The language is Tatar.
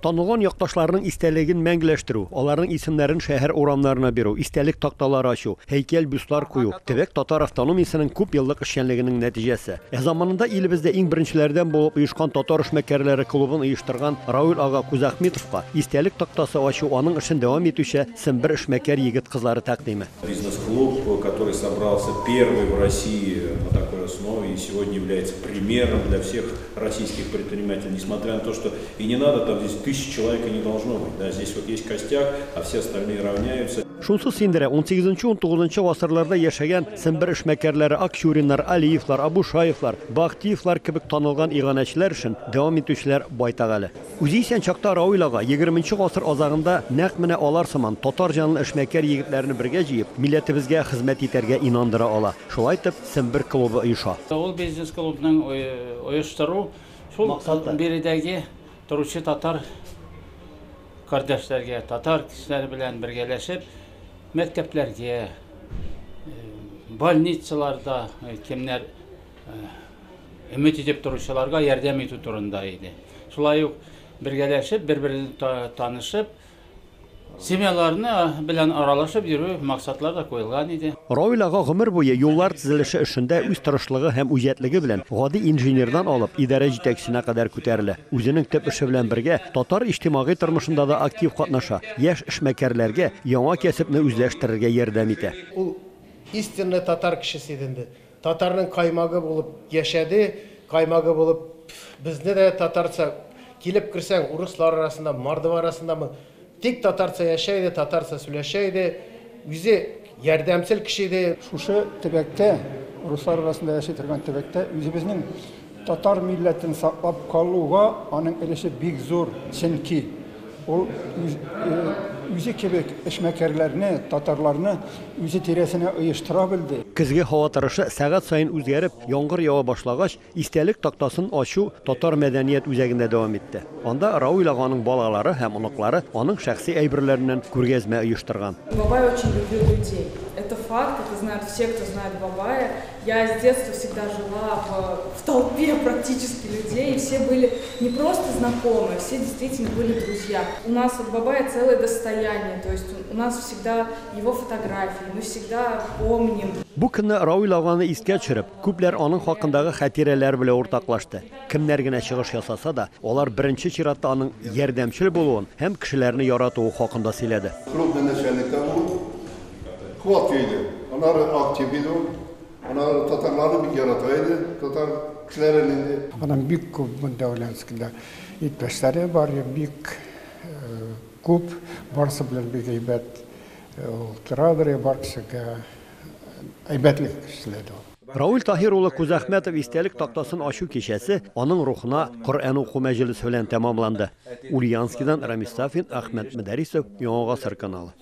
Танылган якташларының истәлеген мәңгеләштерү, аларның исемнәрен шәһәр урамнарына бирү, истәлек такталары ачу, һәйкәл-бюстлар кую, төбәк татар автономиясенең күп еллык эшчәнлегенең нәтиҗәсе. Ә заманында илебездә иң беренчеләрдән булып оешкан татар эшмәкәрләре клубын оештырган Равил ага Кузахметовка истәлек тактасы ачу аның эшен дәвам итүче Сембер эшмәкәр егет-кызлары тәкъдиме. Бизнес-клуб, который собрался первый в России на такой основе и сегодня является примером для всех российских предпринимателей, несмотря на то, что и не надо, там здесь тысяч человек и не должно быть. Да, здесь вот есть костяк, а все остальные равняются. Шунсы сөендерә, 18-19 гасырларда яшәгән Сембер эшмәкәрләре Акчуриннар, Алиевлар, Абушаевлар, Бахтиевлар кебек танылган иганәчеләр эшен дәвам итүчеләр байтак әле. Үзе исән чакта Равил ага 20 гасыр азагында нәкъ менә алар сыман татар җанлы эшмәкәр егетләрне бергә җыеп, милләтебезгә хезмәт итәргә инандыра ала. Шулай итеп, Сембер клубы оеша. Ул бизнес-клубның оештыру шул биредәге торучы татар кардәшләргә, татар кешеләре белән бергәләшеп, мәктәпләргә, больницаларда кемнәр өмет итеп торучыларга ярдәм итү турында иде. Шулай ук бергәләшеп, бер-берен танышып, семьяларны белән аралашып йөрү максатлар да куелган иде. Равил ага гомер буе юллар төзелеше эшендә үз тырышлыгы һәм үҗәтлеге белән гади инженердан алып идарә җитәкчесенә кадәр күтәрелә. Үзенең төп эше белән бергә татар иҗтимагый тормышында да актив катнаша, яшь эшмәкәрләргә яңа кәсепне үзләштерергә ярдәм итә. Ул истинный татар кешесе иде инде. Татарның каймагы булып яшәде, каймагы булып безне дә татарча килеп керсәң, урыслар арасында, мордва арасындамы, тик татарча яшәй иде, татарча сөйләшә иде. Үзе ярдәмчел кеше иде. Шушы төбәктә, руслар арасында яши торган төбәктә үзебезнең татар милләтен саклап калуга аның өлеше бик зур, чөнки ул үзе кебек эшмәкәрләрне, татарларны үзе тирәсенә оештыра белде. Көзге һава торышы сәгать саен үзгәреп, яңгыр ява башлагач, истәлек тактасын ачу татар мәдәният үзәгендә дәвам итте. Анда Равил аганың балалары һәм оныклары аның шәхси әйберләреннән күргәзмә оештырган. Бабай очень любил людей. Это факт, это знают все, кто знает Бабая. Я с детства всегда жила в толпе практически людей, и все были не просто знакомые, все действительно были друзья. У нас от Бабая целое достояние, то есть у нас всегда его фотографии, мы всегда помним. Бу көнне Равил аганы искә төшереп, күпләр аның хакындагы хатирәләр белән уртаклашты. Кемнәр генә чыгыш ясаса да, алар беренче чиратта аның ярдәмчел булуын һәм кешеләрне яратуы хакында сөйләде. Клубный начальник булып, куәтле иде. Аннары актив иде ул. Аннары татарларны бик ярата иде, татар кешеләрен инде. Аның бик күп монда Ульяновскида иптәшләре бар, бик күп, барысы белән бик әйбәт ул торадыр, бар кешегә әйбәтлек эшләде ул. Равил Таһир улы Кузахметов истәлек тактасын ачу кичәсе аның рухына Коръән уку мәҗлесе белән тәмамланды. Ульяновскидан Рамис Сафин, Әхмәт Мөдәрисов, Яңа Гасыр каналы.